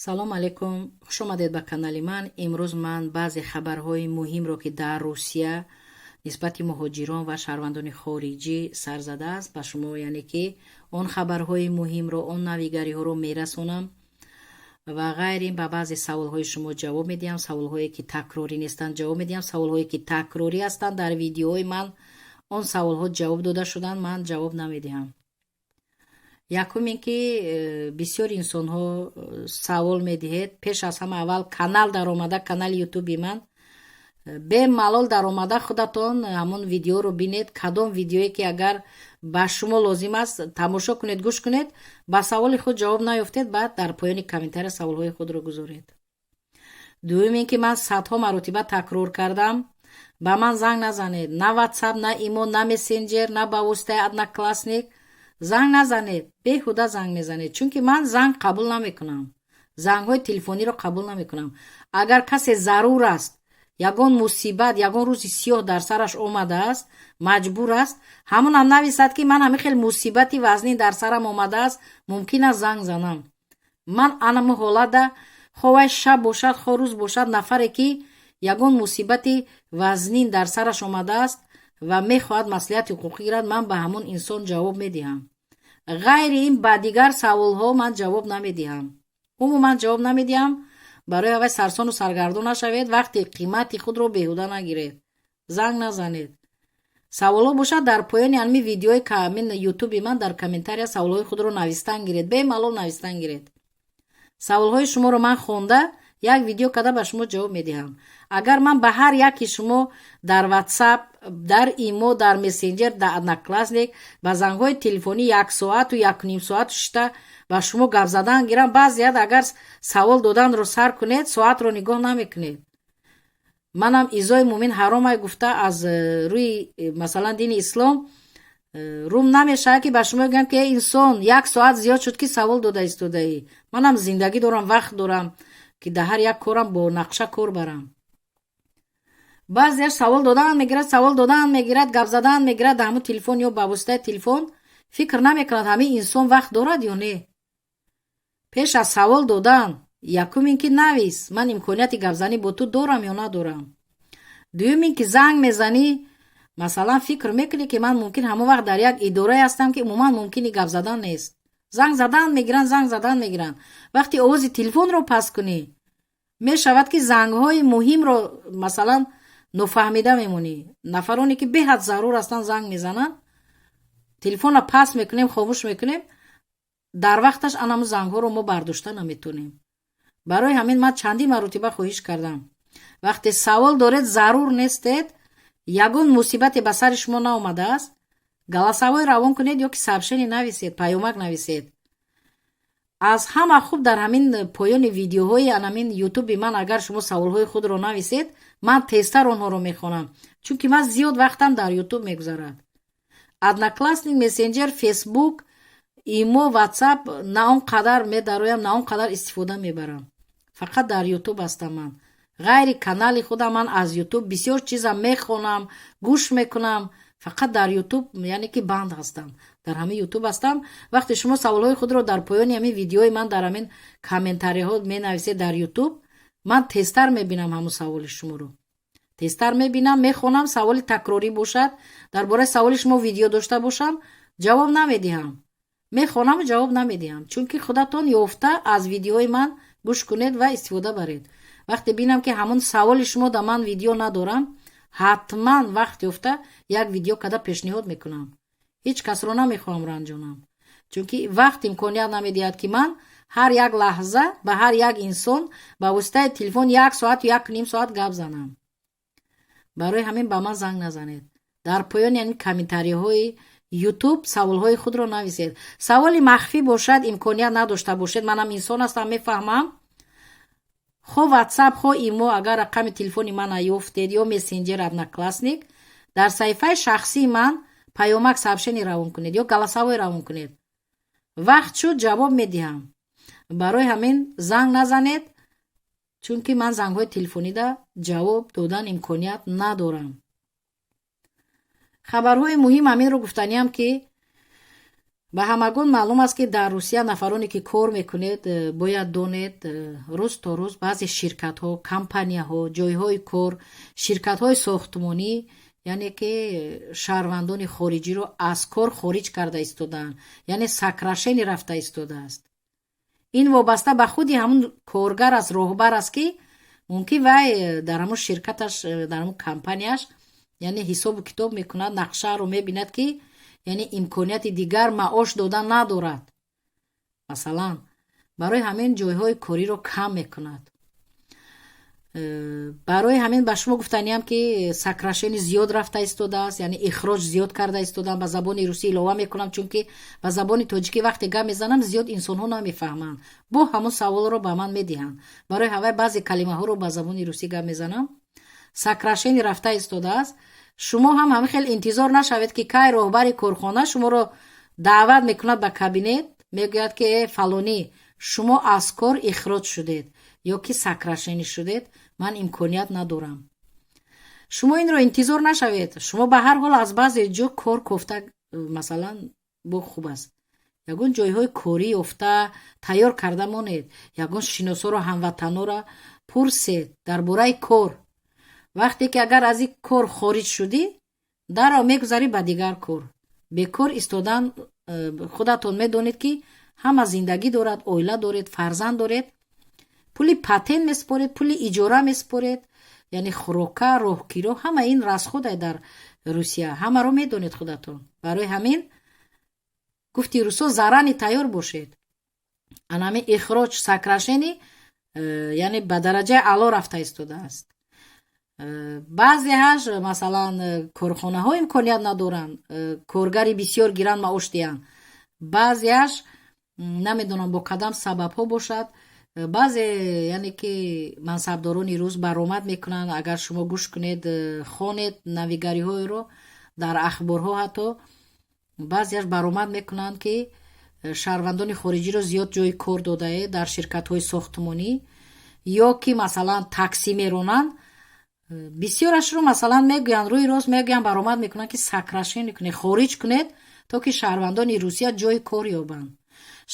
Салом алейкум, хушомадед ба канали ман. Имрӯз ман баъзе хабарҳои муҳимро, ки дар Русия нисбати муҳоҷирон ва шаҳрвандони хориҷӣ сар задааст, ба шумо, яъне ки он хабарҳои муҳимро, он навигариҳоро мерасонам ва ғайр ин ба баъзе саволҳои шумо ҷавоб медиҳам. Саволҳое, ки такрорӣ нестанд, ҷавоб медиҳам. Саволҳое, ки такрорӣ ҳастанд, дар видеоҳои ман он саволҳо ҷавоб дода шуданд, ман ҷавоб намедиҳам. Якум ин ки бисёр инсонҳо савол медиҳед. Пеш аз ҳама, аввал канал даромада, канали Ютуби ман бемалол даромада, худатон ҳамон видеоро бинед. Кадом видеое ки агар ба шумо лозим аст, тамошо кунед, гӯш кунед. Ба саволи худ ҷавоб наёфтед, баъд дар поёни комментария саволҳои худро гузоред. Дуюм ин ки ман садҳо маротиба такрор кардам: ба ман занг назанед, на Ватсап, на Имо, на мессенҷер, на ба воситаи Одноклассник занг назанед. Беҳуда занг мезанед, чунки ман занг қабул намекунам, зангҳои телефониро қабул намекунам. Агар касе зарур аст, ягон мусибат, ягон рӯзи сиёҳ дар сараш омадааст, маҷбур аст, ҳамонам нависад, ки ман ҳамин хел мусибати вазнин дар сарам омадааст, мумкин аст занг занам. Ман анамо ҳолата, хо вай шаб бошад, хо рӯз бошад, нафаре ки ягон мусибати вазнин дар сараш омадааст ва мехоҳад маслиҳати ҳуқуқӣ гирад, ман ба ҳамон инсон ҷавоб медиҳам. Ғайри ин ба дигар саволҳо ман ҷавоб намедиҳам, умуман ҷавоб намедиҳам. Барои ҳавай сарсону саргардон нашавед, вақти қимати худро беҳуда нагиред, занг назанед. Саволҳо бошад, дар поёни ҳамин видеои ҳамин Ютуби ман дар комментария саволҳои худро навистан гиред, бемалол навистан гиред. Саволҳои шуморо ман хонда, як видео карда ба шумо ҷавоб медиҳам. Агар ман ба ҳар яки шумо дар Ватсап, дар Имо, дар мессенҷер, дар Одноклассник ба зангҳои телефонӣ як соату якним соат шишта ба шумо гап задан гирам, баъзеят агар савол доданро сар кунед, соатро нигоҳ намекунед. Манам изои мӯмин ҳаромай гуфта, аз рӯи масалан дини ислом рум намешавад, ки ба шумо гӯям, ки инсон, як соат зиёд шуд, ки савол дода истодаӣ. Манам зиндагӣ дорам, вақт дорам, ки дар ҳар як корам бо нақша кор барам. Баъзеаш савол додан мегирад, савол додан мегирад, гап задан мегирад дар ҳамун телефон ё ба воситаи телефон, фикр намекунад, ҳамин инсон вақт дорад ё не. Пеш аз савол додан, якум ин ки навис, ман имконияти гапзанӣ бо ту дорам ё надорам. Дуюм ин ки занг мезанӣ, масалан, фикр мекунӣ, ки ман мумкин ҳамон вақт дар як идорае ҳастам, ки умуман мумкини гап задан нест. Занг задан мегиранд, занг задан мегиранд. Вақте овози телефонро паст кунӣ, мешавад, ки зангҳои муҳимро масалан нофаҳмида мемонӣ. Нафароне ки беҳад зарур ҳастанд, занг мезананд, телефонро паст мекунем, хомӯш мекунем, дар вақташ анаму зангҳоро мо бардошта наметонем. Барои ҳамин ман чандин маротиба хоҳиш кардам: вақте савол доред, зарур нестед, ягон мусибате ба сари шумо наомадааст, голосовой равон кунед ё ки сообщение нависед, паёмак нависед. Аз ҳама хуб, дар ҳамин поёни видеоҳои анамин Ютуби ман агар шумо саволҳои худро нависед, ман тезтар онҳоро мехонам, чунки ман зиёд вақтам дар Ютуб мегузарад. Одноклассник, мессенҷер, Фейсбук, Имо, Ватсап на он қадар медароям, на он қадар истифода мебарам, фақат дар Ютуб ҳастам. Ман ғайри канали худам ман аз Ютуб бисёр чиза мехонам, гӯш мекунам. Фақат дар Ютуб, яъне ки банд ҳастам, дар ҳамин Ютуб ҳастам. Вақте шумо саволҳои худро дар поёни ҳамин видеои ман дар ҳамин комментариҳо менависед дар Ютуб, ман тезтар мебинам, ҳамун саволи шуморо тезтар мебинам, мехонам. Саволи такрорӣ бошад, дар бораи саволи шумо видео дошта бошам, ҷавоб намедиҳам, мехонаму ҷавоб намедиҳам, чунки худатон ёфта аз видеои ман гӯш кунед ва истифода баред. Вақте бинам, ки ҳамун саволи шумо да ман видео надорам, ҳатман вақт ёфта як видео када пешниҳод мекунам. Ҳеҷ касро намехоҳам ранҷонам, чунки вақт имконият намедиҳад, ки ман ҳар як лаҳза ба ҳар як инсон ба воситаи телефон як соату як ним соат гап занам. Барои ҳамин ба ман занг назанед. Дар поёни ҳамин комментариҳои Ютуб саволҳои худро нависед. Саволи махфӣ бошад, имконият надошта бошед, манам инсон ҳастам, мефаҳмам, хо Ватсап, хо Имо, агар рақами телефони мана ёфтед, ё мессенҷер, Одноклассник, дар саҳифаи шахсии ман паёмак, сообщение равон кунед ё голосовой равон кунед. Вақт шуд, ҷавоб медиҳам. Барои ҳамин занг назанед, чунки ман зангҳои телефонида ҷавоб додан имконият надорам. Хабарҳои муҳим ҳаминро гуфтаниам, ки Ба ҳамагон маълум аст, ки дар Русия нафароне, ки кор мекунед, бояд донед, рӯз то рӯз баъзе ширкатҳо, компанияҳо, ҷойҳои кор, ширкатҳои сохтмонӣ, яъне ки шаҳрвандони хориҷиро аз кор хориҷ карда истодаанд, яъне сокращение рафта истодааст. Ин вобаста ба худи ҳамун коргар аст, роҳбар аст, ки мумкин вай дар ҳамун ширкаташ, дар ҳамун компанияш, яъне ҳисобу китоб мекунад, нақшаро мебинад, ки яъне имконияти дигар маош додан надорад. Масалан, барои ҳамин ҷойҳои кориро кам мекунад. Барои ҳамин ба шумо гуфтаниям, ки сокращение зиёд рафта истодааст, яъне ихроҷ зиёд карда истодаам. Ба забони русӣ илова мекунам, чунки ба забони тоҷикӣ вақте гап мезанам, зиёд инсонҳо намефаҳманд, бо ҳамон саволро ба ман медиҳанд. Барои ҳавай баъзе калимаҳоро ба забони русӣ гап мезанам. Сокращение рафта истодааст. Шумо ҳам ҳамин хел интизор нашавед, ки кай роҳбари корхона шуморо даъват мекунад ба кабинет, мегӯяд, ки э фалонӣ, шумо аз кор ихроҷ шудед ё ки сокращение шудед, ман имконият надорам. Шумо инро интизор нашавед. Шумо ба ҳар ҳол аз баъзе ҷо кор кофта, масалан, бо хуб аст, ягон ҷойҳои корӣ ёфта тайёр карда монед, ягон шиносоро, ҳамватанора пурсед дар бораи кор. Вақте ки агар аз ин кор хориҷ шудӣ, дарро мегузарӣ ба дигар кор. Бекор истодан, худатон медонед, ки ҳама зиндагӣ дорад, оила доред, фарзанд доред, пули патент месупоред, пули иҷора месупоред, яъне хӯрока, роҳкиро, ҳама ин расход е дар Русия, ҳамаро медонед худатон. Барои ҳамин гуфти русо, заранее тайёр бошед. Анами ихроҷ, сокращение, яъне ба дараҷаи аъло рафта истодааст. Баъзеҳаш, масалан, корхонаҳо имконият надоранд коргари бисёр гиранд, маош диҳанд. Баъзеаш намедонам, бо кадам сабабҳо бошад. Баъзе, яъне ки мансабдорони рус баромад мекунанд. Агар шумо гӯш кунед, хонед навигариҳоеро дар ахборҳо, ҳатто баъзеаш баромад мекунанд, ки шаҳрвандони хориҷиро зиёд ҷои кор додае дар ширкатҳои сохтмонӣ ё ки, масалан, таксӣ меронанд. Бисёрашро, масалан, мегӯянд, рӯи рост мегӯянд, баромад мекунанд, ки сокращение кунед, хориҷ кунед, то ки шаҳрвандони Русия ҷои кор ёбанд,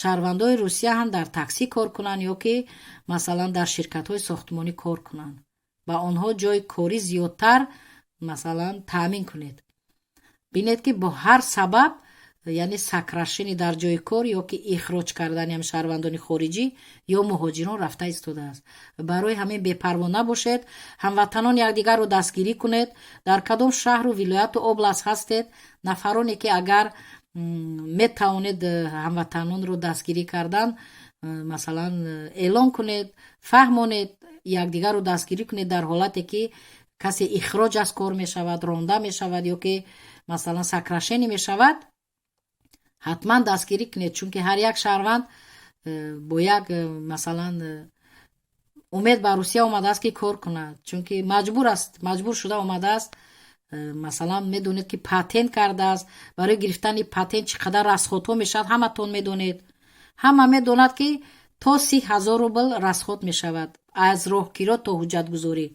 шаҳрвандони Русия ҳам дар таксӣ кор кунанд ё ки, масалан, дар ширкатҳои сохтмонӣ кор кунанд. Ба онҳо ҷои корӣ зиёдтар, масалан, таъмин кунед. Бинед, ки бо ҳар сабаб, яъне сокращение дар ҷои кор ё ки ихроҷ кардани ҳам шаҳрвандони хориҷӣ ё муҳоҷирон рафта истодааст. Барои ҳамин бепарво набошед, ҳамватанон, якдигарро дастгирӣ кунед. Дар кадом шаҳру вилояту област ҳастед, нафароне ки агар метавонед ҳамватанонро дастгирӣ кардан, масалан, эълон кунед, фаҳмонед, якдигарро дастгирӣ кунед. Дар ҳолате ки касе ихроҷ аз кор мешавад, ронда мешавад ё ки, масалан, сокращение мешавад, ҳатман дастгирӣ кунед, чунки ҳар як шаҳрванд бо як, масалан, умед ба Русия омадааст, ки кор кунад, чунки маҷбур аст, маҷбур шуда омадааст. Масалан, медонед, ки патент кардааст. Барои гирифтани патент чӣ қадар расход ҳо мешавад, ҳаматон медонед. Ҳама медонад, ки то 30 000 рубл расход мешавад, аз роҳкиро то ҳуҷҷатгузорӣ.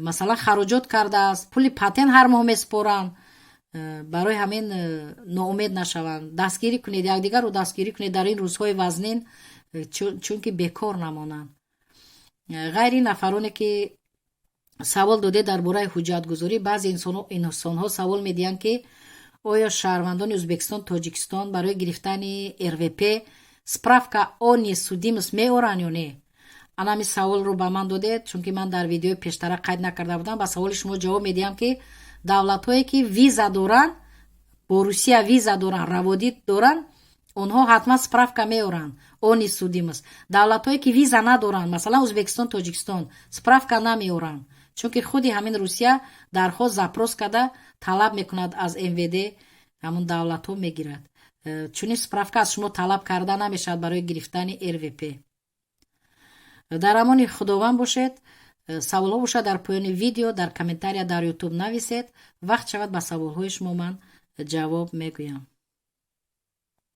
Масалан, хароҷот кардааст, пули патент ҳар моҳ месупоранд. Барои ҳамин ноумед нашаванд, дастгирӣ кунед, якдигарро дастгирӣ кунед дар ин рӯзҳои вазнин, чунки бекор намонанд. Ғайри нафароне ки савол додед дар бораи ҳуҷҷатгузорӣ, баъзе инсонҳо савол медиҳанд, ки оё шаҳрвандони Ӯзбекистон, Тоҷикистон барои гирифтани РВП справка о несудимость меоранд ё не. Анами саволро ба ман додед, чунки ман дар видеои пештара қайд накарда будам. Ба саволи шумо ҷавоб медиҳам, ки давлатҳое ки виза доранд, бо Русия виза доранд, раводид доранд, онҳо ҳатман справка меоранд о несудимость. Давлатҳое ки виза надоранд, масалан, Ӯзбекистон, Тоҷикистон, справка намеоранд, чунки худи ҳамин Русия дархост, запрос карда талаб мекунад аз МВД, ҳамун давлатҳо мегирад. Чунин справка аз шумо талаб карда намешавад барои гирифтани РВП. Дар амони Худованд бошед. Саволҳо бошад, дар поёни видео, дар комментария дар Ютуб нависед. Вақт шавад, ба саволҳои шумо ман ҷавоб мегӯям.